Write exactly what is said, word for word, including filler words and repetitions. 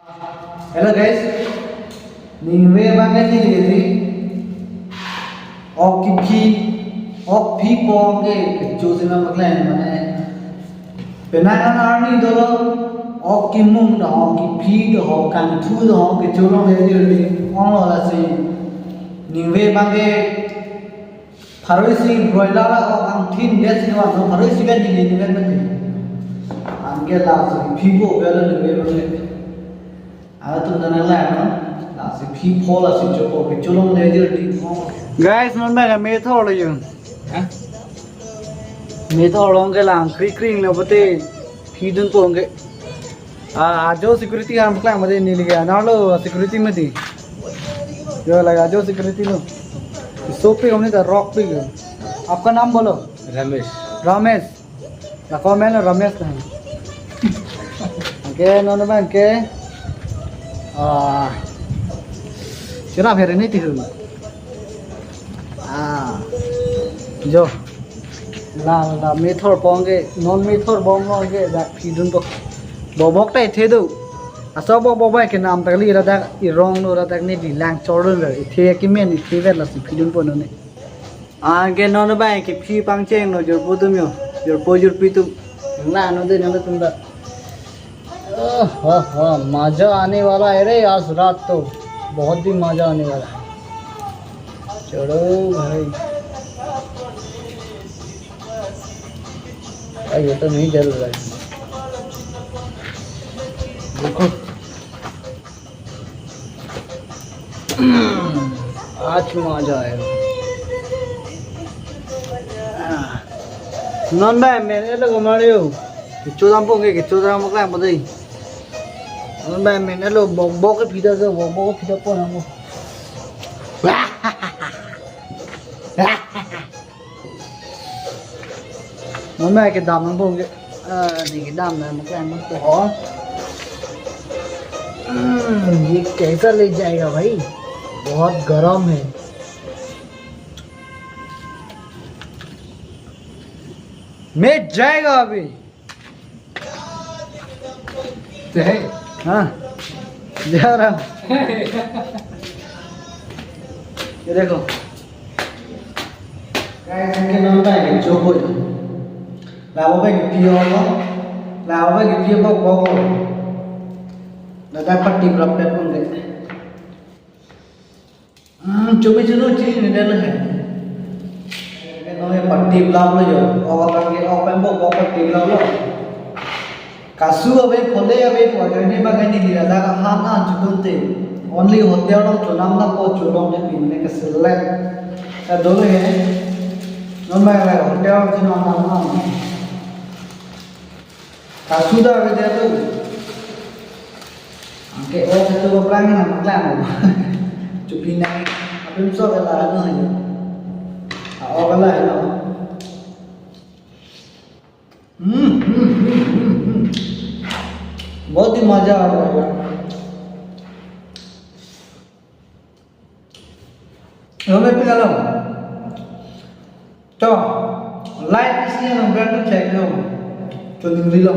Hello guys, ningve abang ke neli ok kephi, ok phi pong ke kecho si ma paklang mane. Penang an arni dolo, ok kemung do, ok kephi do, ok kangthu do, ok kecho longledet ong lo lasi. Ningve abang ke pharo isi broiler la ok angthin det si ma, pharo isi vet neli neli vet mati. Anke lasi phi po belo ningve abang ke. Atum dan lang no. Lasi phi pho lasi chopo kecho longledet ong. Guys, non ba me thor lo yung. Ha? Me thor long ke lang kri kring lo bote phi dunpo ke. Ah, ajo security ham klang mati neli ke. Anerlo security mati. Yo lagi ajo security lo. Sopi हमने तो rock पे गए. आपका नाम बोलो. रमेश. Ramesh. Lako amen lo Ramesh na. Anke non abang ke. Ah. Sira phere ni tihun. Ah. Jo. La la me thor pong ke, non me thor bom lo ke dak phi dunpo. Bobok ta ithe do. Aso bobok abang ke nam ta kali, ladak irong lo, ladak neli lang chor lo, ithe kemen ithe vet lasi phi dunpo non ne. Anke non abang ke phi pangcheng lo jorpo atum yo, jorpo jorpi atum. Na no de na tum da. ओहो, मजा आने वाला है रे आज रात तो, बहुत ही मजा आने वाला है। चलो भाई, भाई ये तो नहीं जल रहा है, देखो। आज मजा आएगा। Non ba men elo ko Mario. Kecho dampo ke, kecho dam ko lang padai. Non ba men elo bok bok ke phi da, bok bok ke phi da po na mo. Mama ke dam nangpo ke. Ah, neli ke dam nang mak lang nangpo ho. हम्म, ये कैसा ले जाएगा भाई? बहुत गर्म है। मैं जाएगा अभी। ते है। हाँ, जा रहा हूँ। ये देखो। Guys, anke non ba ke chopo. Labo ba ke phi ong lo. Labo ba ke phi bok bok lo. Ladak pati berapa pun deh. Hmm, chobi chunu chi ni deh lo hai. Anke non ye pati blap lo yo. Awal lagi awal pembok bok pati blap lo. Kasu ave, phole ave, po jani ba kani dira da han an chutum te. Only hotel along chonam nangpo, cholong de pin ne ke select. Ka dolo he. Non ba la hotel along chonam nang. Kasu da ave de tu. Anke o ke tu ba plang na plang. Chupi na. Apim so ke la no. A o ke la no. हम्म, हम्म, हम्म, हम्म, हम्म। बहुत ही मजा आ रहा है यार। Hello, मैं पिघला हूँ। तो, live इसलिए हम brand check करो। तो निकली लो।